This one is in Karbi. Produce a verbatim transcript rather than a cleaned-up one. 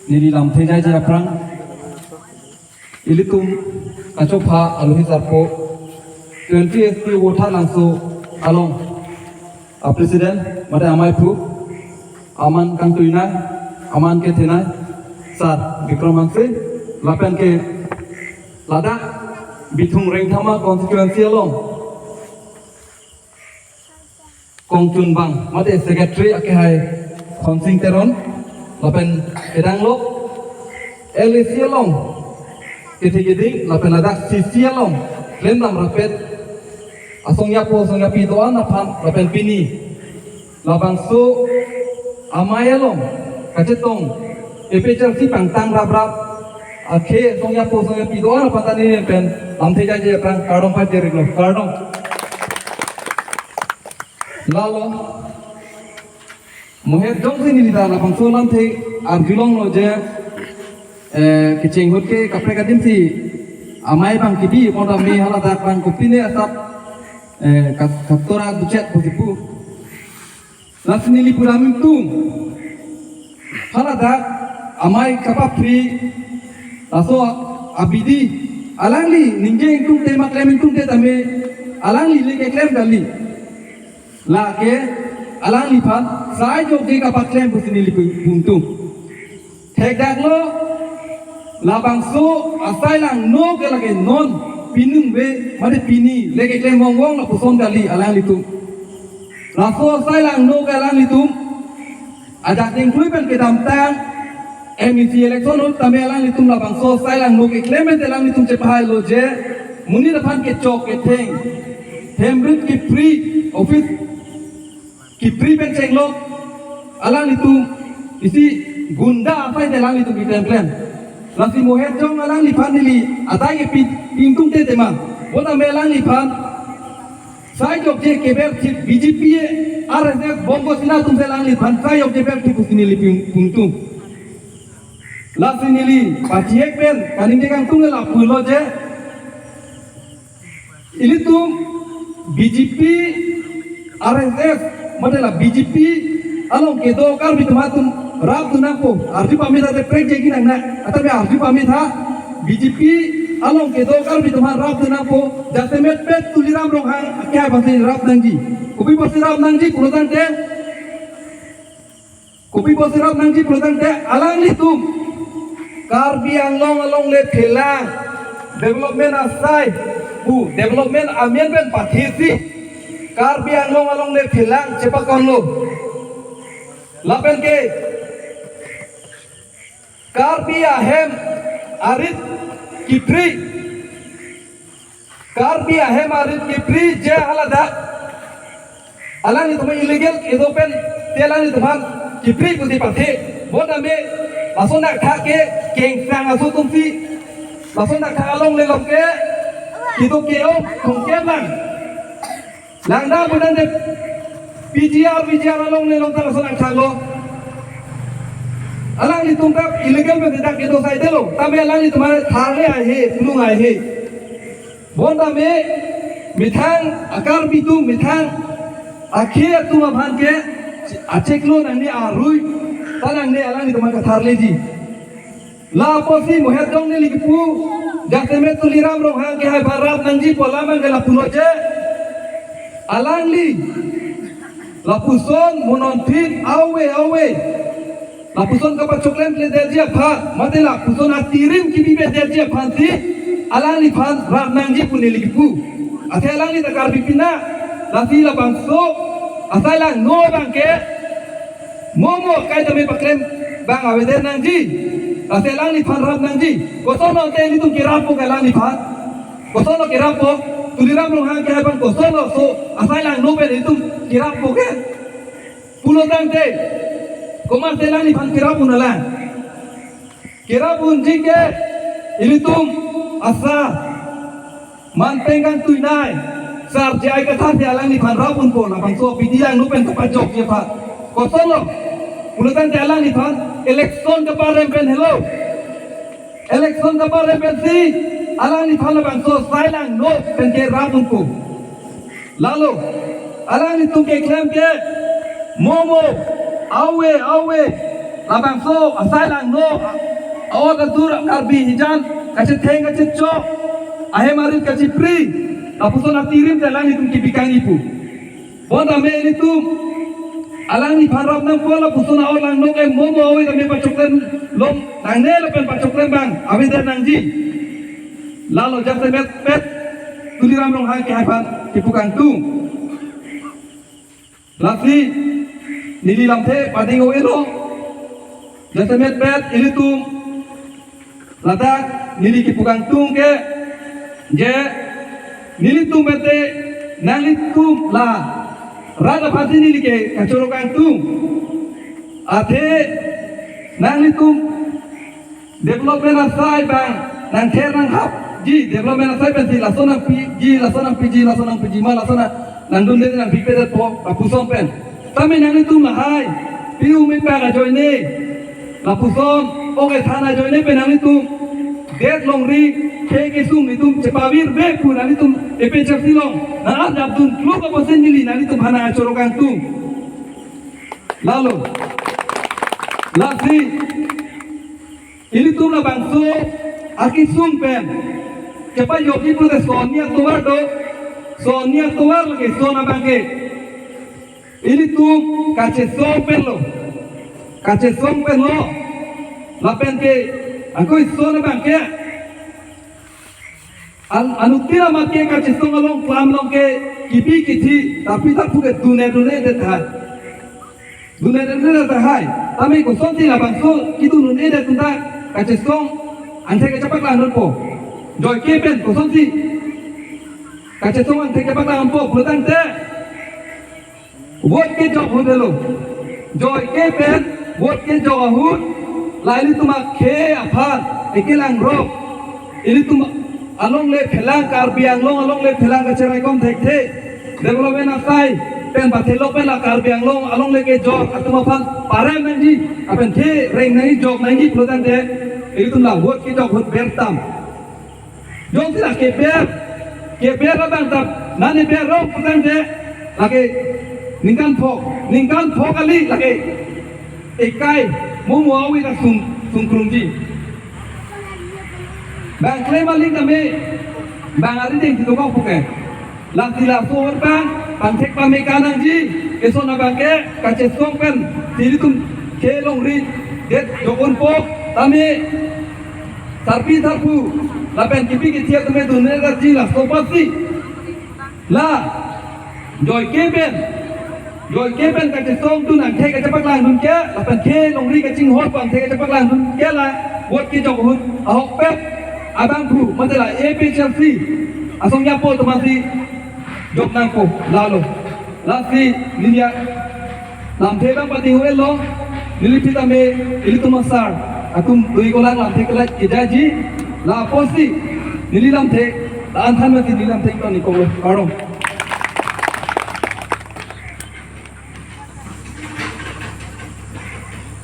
Neli lamthe jaije aphrang ilitum kachopha alohi sarpo twenty S T Vothatlangso along a president mate amaiphu aman kangtuinai, aman kethenai, Sir Bikram Hanse, lapen ke ladak Bithung Rengthama constituency along kongchunbang mate secretary akehai Khonsing Teron, lapen kedang lo L A C along kethe keding, lapen ladak C C along klemdam rapet asong yapo asong yapi do-an aphan, lapen pini labangso amei along kachetong A P H L C pangtang raprap akhei asong yapo asong yapi do-an aphan ta neli pen lamthe jaije aphrang kardom pajir-iklo, kardom. Lalo mohet jongsi neli ta labangso lamthe arjulonglo je, eh, kecheng ahut ke kaprek adim si amei abang kebi, bonta me haladak abang kopine asap, eh, kat-, katora buchet pusi pu. Lasi neli pura mingtung haladak amei kapapri laso abidi alangli ningje ingtungte ma klem ingtungte tame alangli le keklem kali. Lake alangliphan sai jokje kapaklem pusi neli pu-, pungtung. Thekdaklo labangso asai langno ke lake non piningve mate pini le keklem vongvong lapuson kali alanglitum. Laso asai langno ke alanglitum ajak dingklui pen kedamtang M A C election ahut tame alanglitum labangso asai langno keklem pen alanglitum chepahailo je monit aphan kechok ketheng, hemrit kepri, office kepri pen chenglok alanglitum isi gunda asai te alanglitum keklem klem. Lasi mohet jong alangliphan neli adai kepi ingtungte tema. Bonta me alangliphan sai jokje keber thip B J P, R S S, Bongo Sena atumsi alangliphan sai jokje ber thip pusi neli pung-, pungtung. Lasi neli pachiek pen kaningje kangtung lapulo je ilitum B J P, R S S, mate la B J P along kedo Karbi atum atum rapdun nangpo, arju pame tha te prekjegi nang na, atame arju pame tha B J P along kedo Karbi atum aphan rapdun nangpo, jasemet pet Tuliram Ronghang akehai aphansi rap nangji. Kopi apotsi rap nangji pulo tangte, kopi apotsi rap nangji pulo tangte alanglitum Karbi Anglong along le phelang development asai pu development amen pen pathesi Karbi Anglong along le phelang chepakonlo. Lapen ke Karbi ahem arit kepri, Karbi ahem arit kepri je haladak alanglitum illegal kedo pen te alanglitum aphan kepri pusi pathe. Bonta me laso nakthak ke kengsang aso atumsi laso nakthak along le long ke kedo ke-ong thongke lang. Langdam bonta de P G R, V G R along le long ta laso nakthaklo. Alanglitum ta illegal pen dak kedo saidelo. Tame alanglitum aphan tharle ahe, pulung ahe. Bonta me methang a-Karbi atum, methang akhei atum aphan ke achiklo nangne, arui ta nangne, alanglitum aphan katharleji. Lapusi mohet jong neli kipu, jasemet Tuliram Ronghang akehai aphan rap nangji pu alam abang ke lapulo je alangli lapuson mo non phin ave ave lapuson kapachoklemkledetji aphan, mate lapuson atirim kebibedeji aphansi alangliphan rap nangji pu neli kipu. Athe alangli ta Karbi pina, lasi labangso asai langno abang ke mo mo akai tame paklem abang avedet nangji. Lasi alangliphan rap nangji. Kosonlo te ilitum kerappo ke alangliphan? Kosonlo kerappo? Tuliram Ronghang akehai aphan kosonlo laso asai langno pen ilitum kerappo ke? Pulo tangte, komatsi alangliphan kerap un alang? Kerap unji ke ilitum asar, manpeng kangtuinai Sar J I Kathar si alangliphan rap unpo, labangso abidi langno pen kapachokji aphan. Kosonlo? Pulo tangte alangliphan election kaparem pen helo. Election kaparem pensi alangliphan labangso asai langno pen kerap unpo. Lalo alanglitum keklem ke mo mo, ave ave, Labangso asai langno, a-ot adur Karbi hijan kachetheng kachechok, ahem arit kachipri, lapuson atirim te alanglitum kipikang ipu. Bonta me ilitum alangliphan rap nangkok, lapuson a-ot langno ke mo mo awi tame pachoklemlong nangne lapen pachoklem abang avedet nangji. Lalo jasemet pet Tuliram Ronghang kehai aphan kipu kangtung. Lasi neli lamthe pading o elo. Jasemet pet ilitum ladak neli kipu kangtung ke, je nelitum pete nanglitum la rat aphansi neli ke kachoro kangtung. Athe nanglitum development asai abang nangther nanghapji, development asai pensi laso nangpiji, laso nangpiji, laso nangpiji ma, laso nang nangdunde nangpipedetpo, lapuson pen. Tame nanglitum lahai, pi-u mipak ajoine, lapuson ok ethan ajoine pen nanglitum det longri khei kesung nelitum chepavirve pu nanglitum A P H L C along nang-arjapdun klok apotsi neli nanglitum aphan nangkachoro kangtung. Lalo, lasi ilitum labangso akesung pen kepajokji pulote son ni atovar do, son ni atovar lake son abang ke ilitum kachesong penlo, kachesong penlo. Lapen ke angkoi son abang ke an-, anuttin amat ke kachesong along klam along ke kipi kithi tapi tak puke dune dune det tahai. Dune dune det tahai. Tame kosonsi labangso kidun dune det atum ta kachesong angthek kachepaklangdunpo? Joike pen kosonsi kachesong angthek kachepaklangpo pulotangte, vote kejok ahut helo. Joike pen vote kejok ahut, la ilitum akhei aphan ekelang rok, ilitum alongle phelang, Karbi Anglong alongle phelang kacheraikom thekthe, development asai pen pathelok pen la Karbi Anglong alongle kejor atum aphan parem nangji, lapen khereng nangji, jok nangji pulotangte, ilitum la vote kejok ahut bertam. Jongsi la keber, keber abang ta, nane ber rong putangte, lake ningkan phok, ningkan phok kali lake ekai mo mo awi ta sung, sungkrungji. Bang klem aling tame, bang arideng si dokok puke. Lasi laso abang, pangthek pame kanangji, eson abang ke, kachesong pensi ilitum kelongri det jok unpo, tame sarpi sarpo lapen kipi kithi atum dun-e detji, laso apotsi la joike pen, joike pen kachesong dun angthek kachepaklangdun ke lapen kelongri kachinghon pu angthek kachepaklangdun ke la vote kejok ahut ahokpet abangphu mate la A P H L C asong yapo atum aphansi jok nangpo, lalo. Lasi neli alamthe abang pading o elo, neli aphi tame ilitum asar atum dui kolang lamthe kelat kejaji, la apotsi neli lamthe la-an than masi neli lamthe ington-ikoklo, kardom.